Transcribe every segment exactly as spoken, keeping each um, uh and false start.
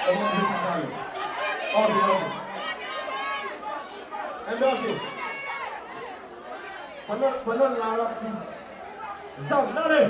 Mwen vle sa talè. Ok, ok. Enben, ok. Pandan, pandan n la, l ap di, Zam, n ale!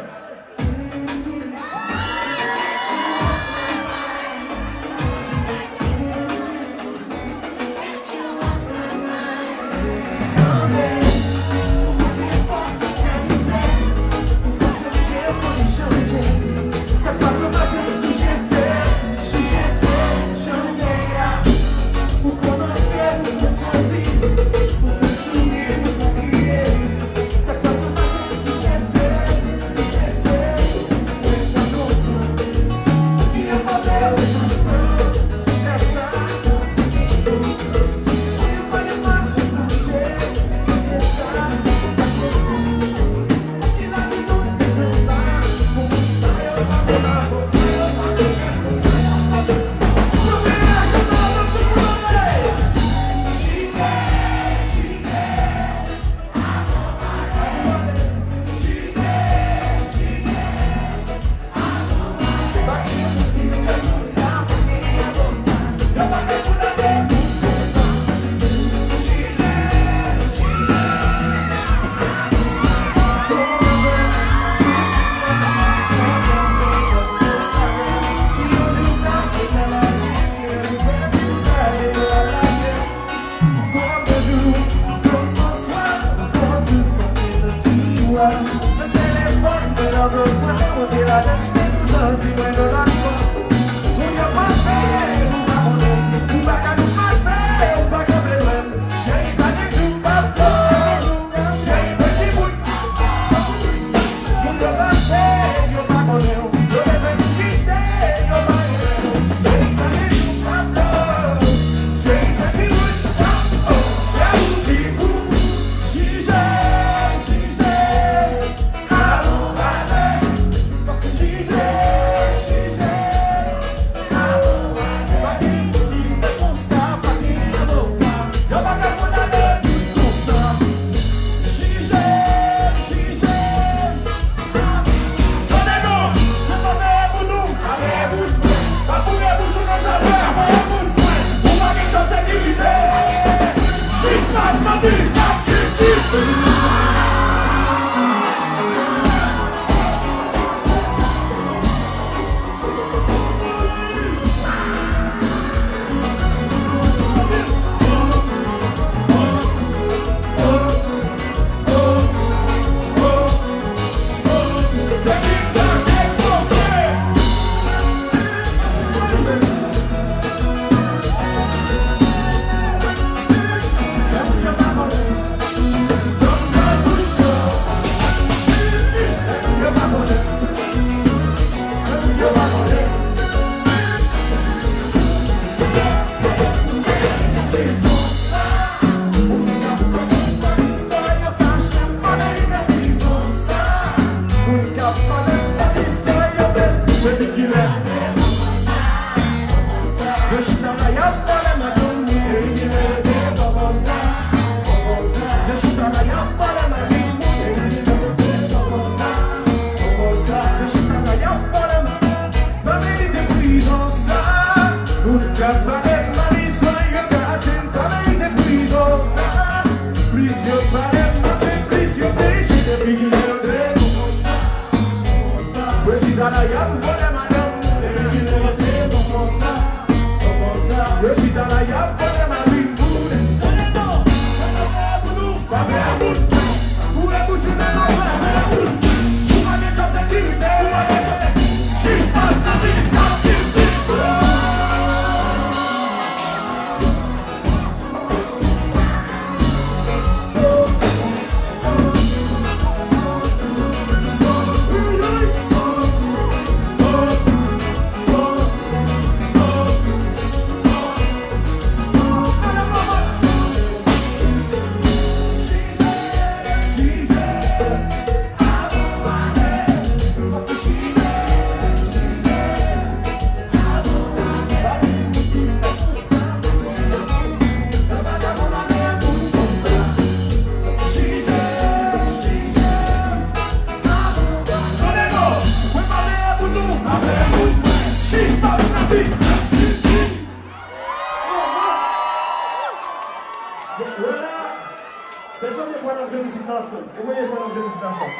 Ansanm. E mwen fè n ap jwe mizik la ansanm.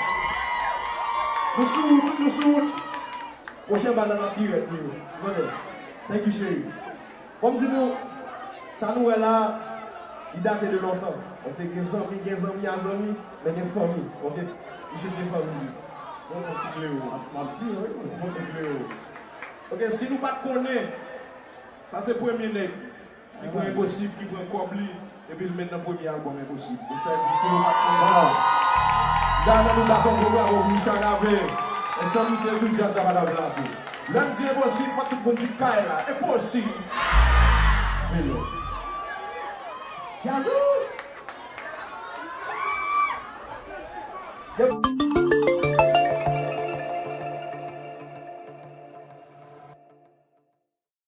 Nou sou wout, nou sou wout. Pwochen bagay la pi rèd pou yo. Tande. Thank you, cheri. Kòm di nou, sa nou wè la, li date de lontan. Paske gen zanmi, gen zanmi a zanmi, men gen fanmi, oke? Misye se fanmi li. Bon, fon ti klero. M ap di, wi. Fon ti klero. Oke, si nou pa t konnen, sa se premye nèg ki pran Enposib, ki pran kòb li, epi l met nan premye albòm Enposib. Donk, sa vle di, si nou pa t konnen sa, m ta renmen nou bat yon gwo bravo pou Richard Cavé. Ensemble, misye tout djaz la pa t ap la tou. Lè m di Enposib, fò tout moun di kay la. Enposib! Velo. Djazou!